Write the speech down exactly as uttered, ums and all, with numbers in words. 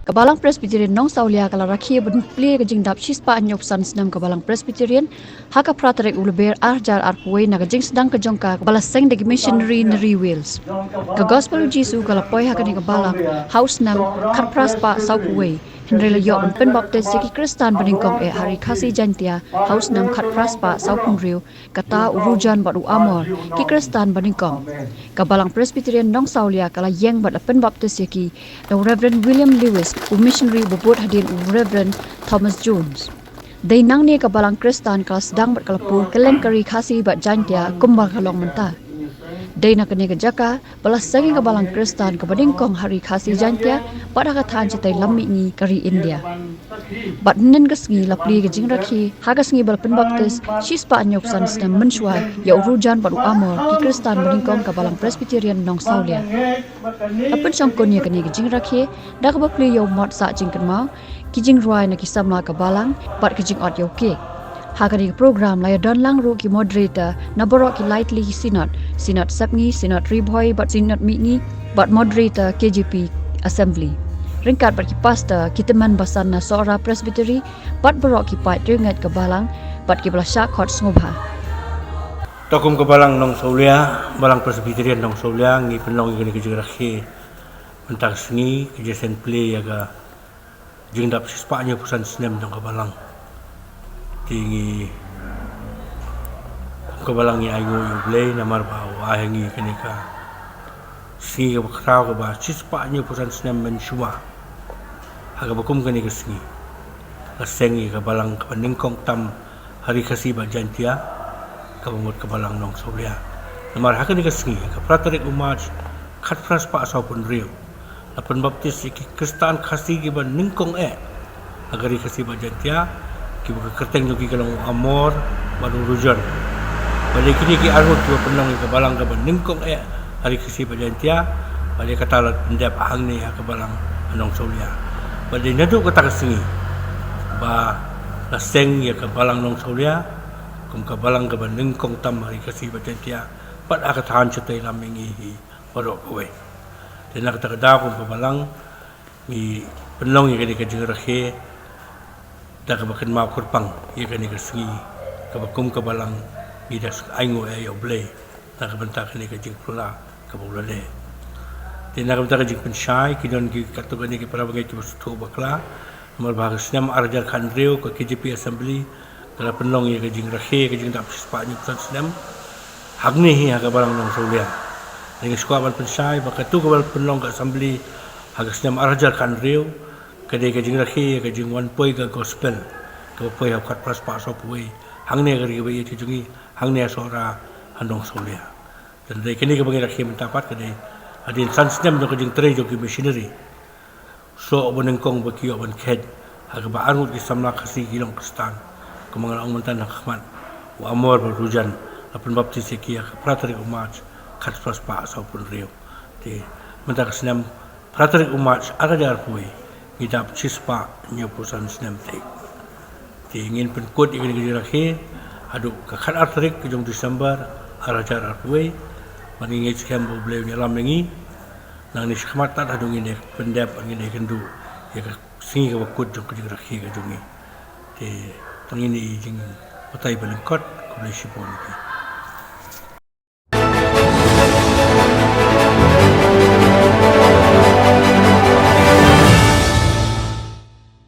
Ka Balang Presbyterian Nongsawlia ka la rakhe ban plie ka jingdap shispah hynñiewphew san snem ka Balang Presbyterian ha ka phra tarik u Lber ar hajar arphew wei na ka jingsdang ka jong ka ba la seng da ki missionary na ri Wales. Ka Gospel u Jisu ka la poi ha kane ka balang ha u snem khatphra spah sawphew wei, hynrei la ïoh ban pynbaptis ïa ki Khristan banyngkong eh ha ri Khasi Jaintia ha u snem khatphra spah sawphew hynriew, kata u Rujan bad u Amor, ki Khristan banyngkong. Ka Balang Presbyterian Nongsawlia ka la ïeng bad la pynbaptis ïa ki da u Reverend William Lewis, u missionary uba bud hadien u Reverend Thomas Jones. Dei nangne ka Balang Khristan ka la sdang bad ka la pur kylleng ka ri Khasi bad Jaintia kumba ka long mynta. Dei na kane ka jaka ba la seng ïa ka Balang Khristan kaba nyngkong ha ri Khasi Jaintia bad ha ka thaiñ shatei lam mihngi ka ri India. Bad hynnin ka sngi la plie ka jingrakhe ha ka sngi ba la pynbaptis shispah hynñiewphew san snem mynshuwa ïa u Rujan bad u Amor, ki Khristan banyngkong ka Balang Presbyterian Nongsawlia. La pynshongkun ïa kane ka jingrakhe da kaba plie ïa u mot sah jingkynmaw, ki jingrwai na ki samla ka balang bad ka jingot ïa u cake. Ha kane ka program la ïadon lang ruh ki moderator na baroh ki lai tylli ki synod, Synod Sepngi, Synod Ri Bhoi bad Synod Mihngi, bad moderator K J P Assembly, ryngkat bad ki pastor, ki tymmen basan na Sohra Presbytery bad baroh ki paid riewngeit ka balang bad kiba la shah khot sngewbha. To kum ka Balang Nongsawlia, Balang Presbyterian Nongsawlia, ngi pynlong ïa kane ka jingrakhe mynta ka sngi, ka jingïaseng plie ïa ka jingdap shispah hynñiewphew san snem jong ka balang. Te ngi kum ka balang ngi ainguh ïa U Blei namar ba u ai ha ngi kane ka sngi kaba khraw kaba shispah hynñiewphew san snem mynshuwa. Ha kaba kum kane ka sngi la seng ïa ka balang kaba nyngkong tam ha ri Khasi bad Jaintia, kaba mut ka Balang Nongsawlia. Namar ha kane ka sngi, ka phra tarik u March, khatphra spah sawphew hynriew, la pynbaptis ïa ki Khristan Khasi kiba nyngkong eh ha ka ri Khasi bad Jaintia, kiba ka kyrteng jong ki ka long u Amor bad u Rujon. Bad dei kine ki arngut kiba pynlong ïa ka balang kaba nyngkong eh ha ri Khasi bad Jaintia, bad dei kata la pyndep hangne ha ka Balang Nongsawlia. Bad dei naduh kata ka sngi ba la seng ïa ka Balang Nongsawlia kum ka balang kaba nyngkong tam ha ri Khasi bad Jaintia bad ha ka thaiñ shatei lam mihngi hi baroh kawei. Te na kata ka daw kum ka balang ngi pynlong ïa kane ka jingrakhe da kaba kynmaw kyrpang ïa kane ka sngi kaba kum ka balang ngi da ainguh ïa U Blei na ka bynta kane ka jingphylla kaba u la leh. Te na ka bynta ka jingpynshai, ki don ki katto katne ki para bangeit kiba sngewthuh bakla namar ba ha ka snem ar hajar khathynriew ka K J P Assembly ka la pynlong ïa ka jingrakhe ka jingdap shispah hynñiewphew san snem hangne hi ha ka Balang Nongsawlia. Te ngi sngewbha ban pynshai ba katto kaba la pynlong ka Assembly ha ka snem ar hajar khathynriew ka dei ka jingrakhe ïa ka jingwan poi ka Gospel kaba poi ha u khatphra spah sawphew wei hangne ha ka ri kaba ïeit ka jong ngi, hangne ha Sohra ha Nongsawlia. Te dei kane kaba ngi rakhe mynta pat ka dei hadien san snem jong ka jingtrei jong ki missionary soh ba nyngkong ba ki ïoh ban kheit ha kaba arngut ki samla Khasi ki long Khristan. Kumba nga la ong mynta na ka khmat, u Amor bad u Rujan la pynbaptis ïa ki ha ka phra tarik u March khatphra spah sawphew hynriew. Te mynta ka snem phra tarik u March ar hajar arphew wei ngi dap shispah hynñiewphew san snem te. Te ngin pynkut ïa kane ka jingrakhe haduh ka khatar tarik ka jong u December ar hajar arphew wei. Bad ngi ngeit skhem ba U Blei un ïalam ïa ngi. Nangne shakhmat tad haduh ngin ïa pyndep, ngin ïa kynduh ïa ka sngi kaba kut jong ka jingrakhe ka jong ngi. Te tang ine i jingbatai ba lyngkot, khublei shibun ïa phi.